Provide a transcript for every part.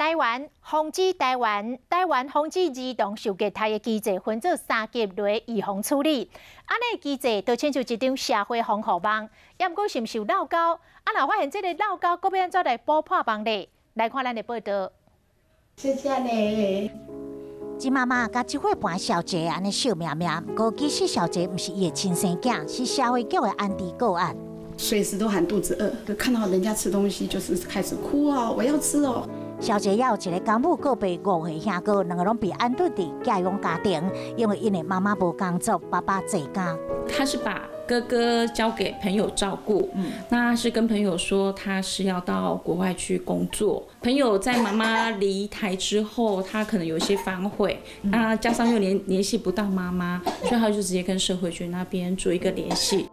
台灣防止台灣台灣防止兒童受虐待的機制分做三級來預防處理。按呢機制就親像一張社會防護網，猶毋過是毋是有漏溝？啊，若發現這个漏溝，閣欲按怎來補破網咧？來看咱的報道。謝謝你。金媽媽佮一歲半小姐按呢惜命命，毋過其實小姐毋是伊的親生囝，是社會局的安置個案。隨時都喊肚子餓，就看到人家吃東西就是開始哭哦，我要吃哦。小姐猶有一個公母閣爸五歲兄哥，兩個攏被安頓佇寄養家庭，因為𪜶的媽媽無工作，爸爸在家。他是把哥哥交給朋友照顧，那是跟朋友說他是要到國外去工作。朋友在媽媽離台之後，他可能有些反悔，那加上又聯繫不到媽媽，所以他就直接跟社會局那邊做一個聯繫。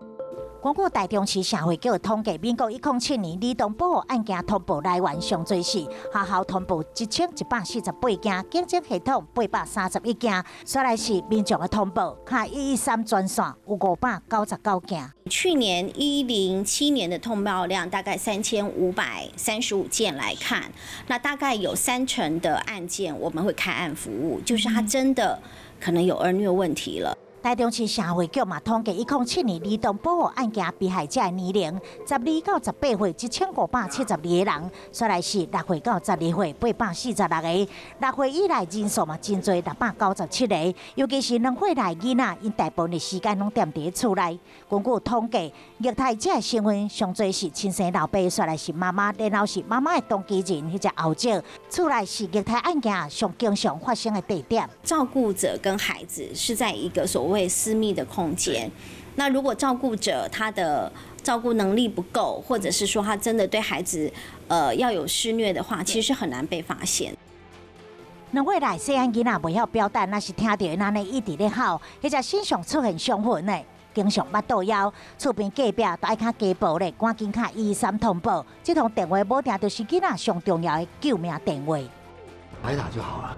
根據台中市社會局統計，民國107年兒童保護案件通報來源上濟是學校通報1148件，警政系統831件，煞來是民眾的通報，敲113專線有599件。去年107年的通報量大概3535件來看，那大概有三成的案件我們會開案服務，就是他真的可能有兒虐問題了。台中市社會局嘛統計，107年兒童保護案件被害者的年齡，12到18歲，1572個人；煞來是6歲到12歲，846個。6歲以內人數嘛真濟，697個。尤其是2歲內囡仔，𪜶大部分的時間攏踮佇厝內。根據統計，虐待者的身份上濟是親生老爸，煞來是媽媽，然後是媽媽的同居人，彼隻後者。厝內是虐待案件上經常發生的地點。照顧者跟孩子是在一個所謂私密的空間，那如果照顧者他的照顧能力不夠，或者是說他真的對孩子，要有施虐的話，其實很難被發現。兩歲內細漢囡仔袂曉表達，若是聽著𪜶按呢一直咧哭，彼隻身上出現傷痕的，經常腹肚枵，厝邊隔壁都愛敲家暴咧，趕緊敲113通報。這通電話無定就是囡仔上重要的救命電話。挨打就好了。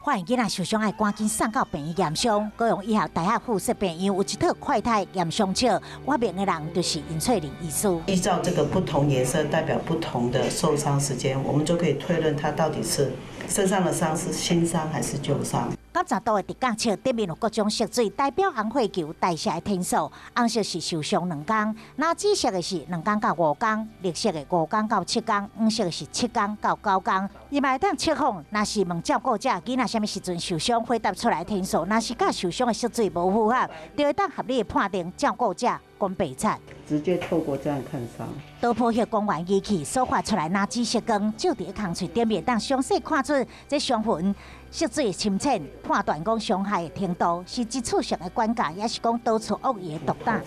發現囡仔受傷，愛趕緊送到病院驗傷。高雄醫學大學附設病院有一套快篩驗傷尺，發明的人就是尹翠玲醫師。依照這個不同顏色代表不同的受傷時間，我們就可以推論他到底是身上的傷是新傷還是舊傷。90度的直角尺頂面有各種色水，代表紅血球代謝的天數。紅色是受傷2工，那紫色的是2工到5工，綠色的5工到7工，黃色的是7工到9工。伊嘛會當測謊，若是問照顧者囡仔啥物時陣受傷，回答出來天數，若是佮受傷的色水無符合，就會當合理的判定照顧者講白賊。直接透過這樣看傷。多普勒光源儀器所發出來藍紫色光，照佇空喙頂面，當詳細看出這傷痕色水深淺，判斷講傷害的程度是一次性的管教，抑是講多次惡意的毒打。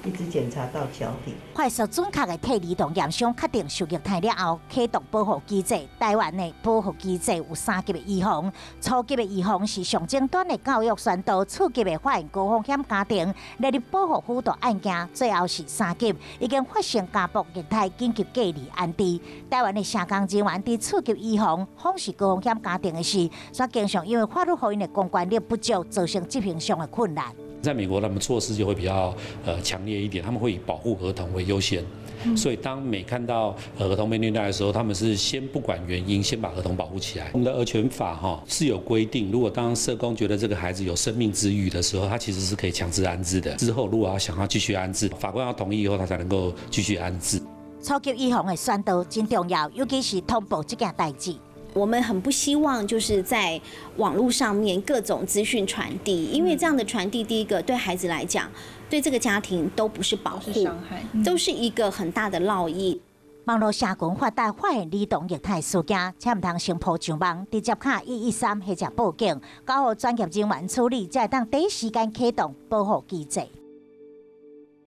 一直檢查到腳底。快速準確的替兒童驗傷，確定受虐待了後，啟動保護機制。台灣的保護機制有三級的預防，初級的預防是上前端的教育宣導，次級的發現高風險家庭，列入保護輔導案件，最後是三級已經發生家暴虐待緊急隔離安置。台灣的社工人員佇次級預防訪視高風險家庭的時，煞經常因為法律予𪜶的公權力不足，造成執行上的困難。在美國，他們措施就會比較強烈一點，他們會以保護兒童為優先。所以當每看到兒童被虐待的時候，他們是先不管原因，先把兒童保護起來。我們的兒權法哈是有規定，如果當社工覺得這個孩子有生命之虞的時候，他其實是可以強制安置的。之後如果要想要繼續安置，法官要同意以後，他才能夠繼續安置。初級預防的宣導真重要，尤其是通報這件代誌。我們很不希望就是在網絡上面各種資訊傳遞，因為這樣的傳遞，第一個對孩子來講，對這個家庭都不是保護，都是一個很大的烙印。網路社群發達，發現兒童虐待事件，請毋通先鋪上網，直接敲113或者報警，交予專業人員處理，才會當第一時間啟動保護機制。